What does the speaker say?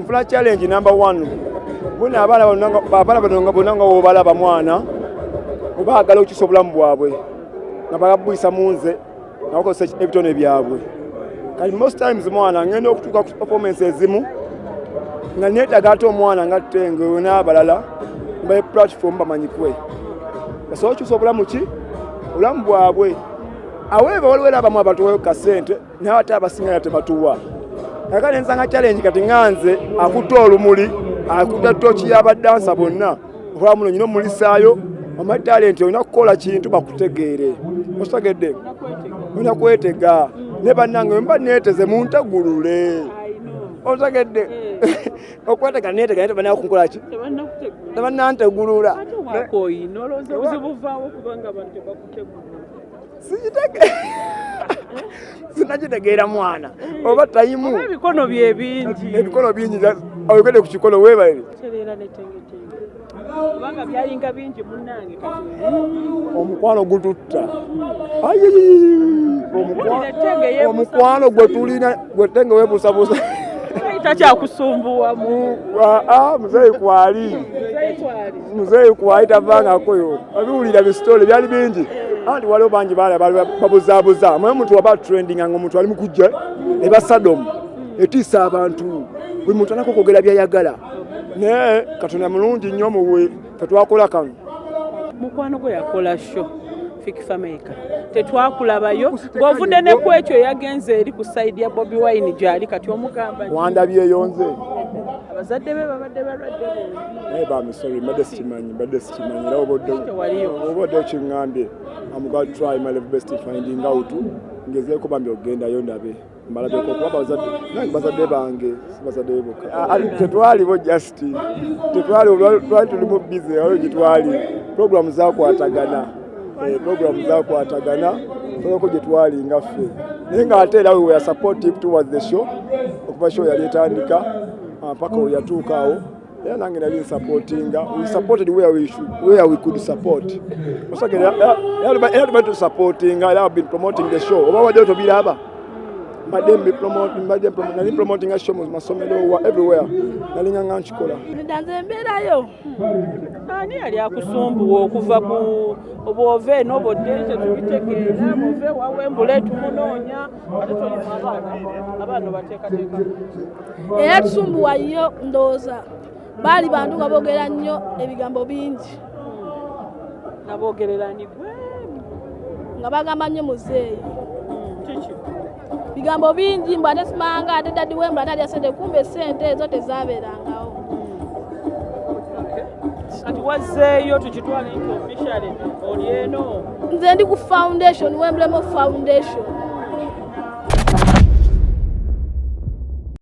Nfuna challenge number one, buna abaana bano nga bonna nga wobalaba mwana obaagala okukyusa obulamu bwabwe nga bagabuyisa mu nze nga bakozesa ebitone byabwe. Kati most times mwana ngenda okutuuka ku performance ezimu nga neetaaga ate omwana nga Tenge n'abalala mbaye platform bamanyikwe basobole okukyusa obulamu ki obulamu bwabwe. Aweeva waliwo era abamu abatuwayo kasente, naye ate abasinga era tebatuwa. Kakati nsanga challenge kati nga nze akutte olumuli, akutte tooki y'abadansa bonna, okola muno nyina omulisaayo omanyi talent, olina kukola kintu bakutegeere, okitegedde? Olina kwetega ne bannange mba neeteze muntegulule, otegedde? Okwetega neetega naye tebanna kunkola ki, tebannantegulula. Ate wakoyina olowooza obuzibu buvaawo kubanga abantu tebakutegulula? Sikitege, sinakitegeera mwana, oba tayimu. Oba ebikono bye bingi. Ebikono bingi, oyogedde ku kikono, weebale. Tereera netengetenge kubanga byalinga bingi munnange kati. Omukwano gututta. Wulira Tenge yeebuusa. Omukwano gwe tulina gwe Tenge weebuusabuusa. Takyakusumbuwamu? Muzeeyi kwali. Muzeeyi kwali, tavangakoyo. Abiwulira bisitole byali bingi, anti waliwo bangi baala baali babuzaabuza. Omanyi omuntu waba trending nga omuntu ali mu kujja eba sadomu etiisa abantu, buli muntu alako okwogera byayagala, naye Katonda mulungi nnyo muwe fetwakola kano. Mukwano gwe yakola show Fik Fameica, tetwakulabayo ng'ovudde ne ku ekyo, yagenze eri ku side ya Bobi Wine gyali kati, omugamba nti Wandabyeyo nze? Abazadde be babadde balwadde bombi. Naye bami, sorry, mbadde sikimanyi, mbadde sikimanyi era obadde Tewaliyo. Obadde okiŋŋambye. I'm going to try my level best in finding out, ngezeeko bambi okugendayo ndabe mbalabeko, kuba bazadde nange bazadde bange, si bazadde be bokka. Tetwaliwo, just tetwaliwo, twali tuli mu busy, waliwo gye twali, program zakwatagana. Program zakwatagana, toloko gye twali nga ffe, naye ng'ate era we were supportive towards the show okuva show yali etandika paka we yatuuka awo. Era nange nali nsupportinga, we supported where we should, where we could support. Osagera era tubadde tusupportinga, era I've been promoting the show. Oba wadde tobiraba, mbadde mbi promote, mbadde nali promotinga show mu masomero wa everywhere, nalinga nga nkikola. Nedda, nze embeerayo. Ani yali akusumbuwa okuva ku bw'ova eno bodde tetubitegeera, bw'ova ewawembule tumunoonya, ate tolimu abaana, abaana obateekateeka? Era tusumbuwa nnyo, ndowooza baali bantu nga boogera nnyo ebigambo bingi. Naboogererani gwe? Nga bagamba nnyo muzeeyi. Kiki? Bigambo bingi, mbu ate simanga ate daddy Wembula ate alya sente, kumbe sente ezo tezaabeerangawo. Kati wazzeeyo, tukitwale nti officially oli eno? Nze ndi ku foundation, Wembulemo Foundation.